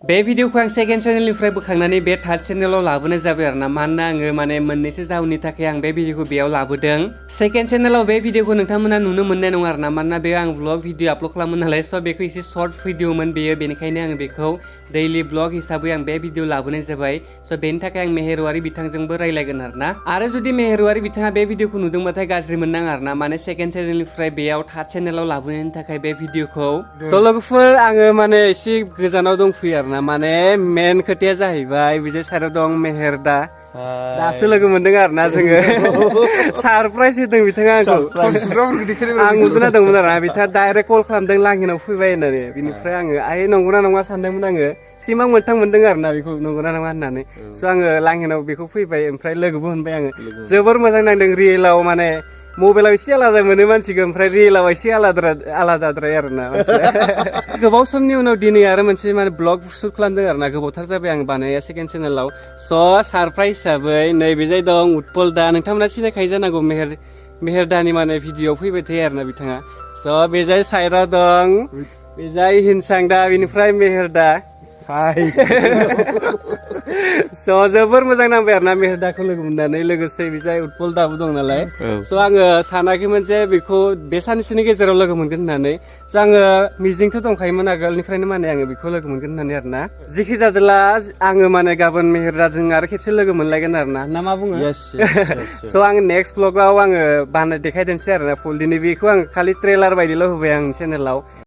बे भिडिअखौ आं सेकेन्ड चेनेलनिफ्राय बोखांनानै बे थार्ड चेनेलाव लाबोनाय जाबाय आरो ना मानोना आङो माने मोननैसो जाहोननि थाखाय आं बे भिडिअखौ बेयाव लाबोदों। सेकेन्ड चेनेलाव बे भिडिअखौ नोंथांमोना नुनो मोननाय नङा आरो ना मानोना बेयाव आं व्लग भिडिअ आपल'ड खालामो नालाय स' बेखौ एसे सर्ट भिडिअमोन बेयो बेनिखायनो आङो बेखौ दैलि ब्लग हिसाबै आं बे भिडिअ लाबोनाय जाबाय। स' बेनि थाखाय आं मेहेरवारि बिथांजोंबो रायलायगोन आरो ना आरो जुदि मेहेरवारि बिथाङा बे भिडिअखौ नुदोंबाथाय गाज्रि मोननाङा आरो ना माने सेकेन्ड चेनेलनिफ्राय बेयाव थार्ड चेनेलाव लाबोनायनि थाखाय बे भिडिअखौ थ' लोगोफोर आङो माने एसे गोजानाव दंफैयो आरो ना माने मेन खोथाया जाहैबाय बिजय साइडआव दं मेहेरदा दासो लोगो मोनदों आरो ना जोङो सारप्राइज होदों बिथाङा आंखौ आं उन्दुना दंमोन आरो ना बिथाङा डाइरेक्ट कल खालामदों लांगिनाव फैबाय होननानै बिनिफ्राय आङो आइ नंगौना नङा सानदोंमोन आङो सिमां मोनथां मोनदों आरो ना बेखौ नंगौना नङा होननानै स' आङो लांगिनाव बेखौ फैबाय ओमफ्राय लोगोबो मोनबाय आङो जोबोर मोजां नांदों रियेलाव माने मबाइलाव एसे आलादा मोनो मानसिखौ ओमफ्राय रियेलाव एसे आलादाद्राय आरो ना गोबाव समनि उनाव दिनै आरो मोनसे माने ब्लग शुट खालामदों आरो ना गोबावथार जाबाय आं बानाया सेकेन्ड चेनेलाव स' सारप्राइज हिसाबै नैबे जाय दं उत्पल दा नोंथांमोना सिनायखायो जानांगौ मेहेरदानि माने भिडिअआव फैबाय थायो आरो ना बिथाङा स' बे जाय साइडआव दं बे जाय हिनसां दा बेनिफ्राय मेहेरदा स' जोबोर मोजां नांबाय आरो ना मेहेरदाखौ लोगो मोननानै लोगोसे बिजाय उत्पल दाबो दं नालाय स' आङो सानाखैमोन जे बेखौ बे साननैसोनि गेजेराव लोगो मोनगोन होननानै स' आङो मिजिंथ' दंखायोमोन आगोलनिफ्रायनो माने आङो बेखौ लोगो मोनगोन होननानै आरो ना जेखि जादोला आङो माने गाबोन मेहेरदाजों आरो खेबसे लोगो मोनलायगोन आरो ना मा बुङो स' आङो नेक्स्ट ब्लगाव आङो देखायदोनसै आरो ना फुल दिनै बेखौ आं खालि ट्रेलार बायदिल' होबाय आं चेनेलाव